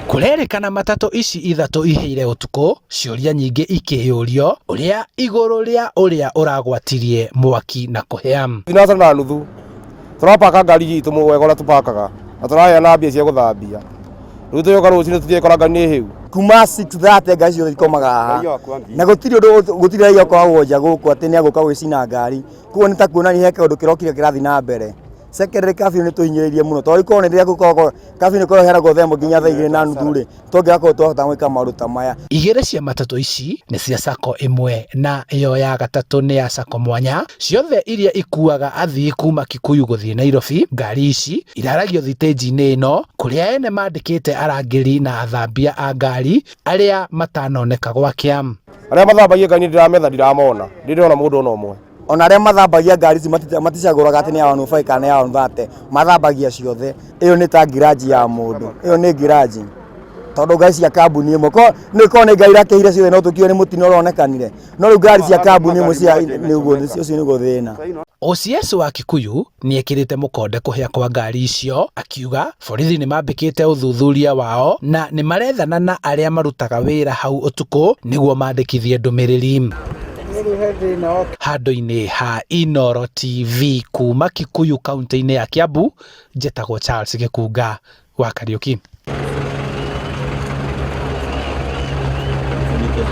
Kũrerĩkana matatũ ici ithatũ ihĩire ũtukũ, ciũria nyingĩ ikĩyũrio ũrĩa igũrũ rĩa ũrĩa ũragwatirie mwaki na kũhĩa. Thinacara na nuthu tũrapaka ngari itũ wega ũrĩa tũpakaga na tũraheana mbia cia gũthambia. Rĩu tũgĩũka rũcinĩ tũthiĩ ngari nĩ hĩu. Kuma 6:30 ngari ciothe ikomaga haha na gũtirĩ ũndũ, gũtirĩ raia ũkoragwo nja gũkũ atĩ nĩ agũka gwĩcina ngari. Koguo nĩ ta kuonania he kaũndũ kĩrokire kĩrathiĩ na mbere. Secondly, curfew nĩ tũhinyĩrĩirie mũno tondũ ikorwo nĩ rĩrĩa gũkoragwo curfew nĩ ĩkoragwo ĩheanagwo thaa 1 nginya thaa 2:30 rĩ, tũngĩgakorwo twahota gwĩka maũndũ ta maya. Igĩrĩ cia matatũ ici nĩ cia sacco ĩmwe na ĩyo ya gatatũ nĩ ya sacco mwanya, ciothe iria ikuaga athii kuma Kikuyu gũthiĩ Nairobi. Ngari ici iraragio thitĩnji-inĩ ĩno kũrĩa ene mandĩkĩte arangĩri na athambia a ngari arĩa matanoneka gwakĩa. Arĩa mathambagia ngari niĩ ndĩrametha ndiramona, ndirĩ ndĩrona mũndũ ona ũmwe. Ona arĩa mathambagia ngari ici maticagũraga atĩ nĩ ya 105 kana nĩ ya 130, mathambagia ciothe. Ĩyo nĩ ta ngiraji ya mũndũ, ĩyo nĩ ngiraji tondũ ngari cia kambuni ĩmwe ko nĩ korwo nĩ ngari irakĩhire ciothe no tũkiuge nĩ mũtino ũronekanire, no rĩu ngari cia kambuni ĩmwe cia nĩguo ũcio nĩguo thĩna. OCS wa Kikuyu nĩekĩrĩte mũkonde kũhĩa kwa ngari icio akiuga borithi nĩmambĩkĩte ũthuthuria wao na nĩmarethana na arĩa marutaga wĩra hau ũtukũ nĩguo mandĩkithie ndũmĩrĩri. Handũ-inĩ ha Inooro TV kuma Kikuyu kaunti-inĩ ya Kiambu, njĩtagwo Charles Gĩkunga wa Kariũki.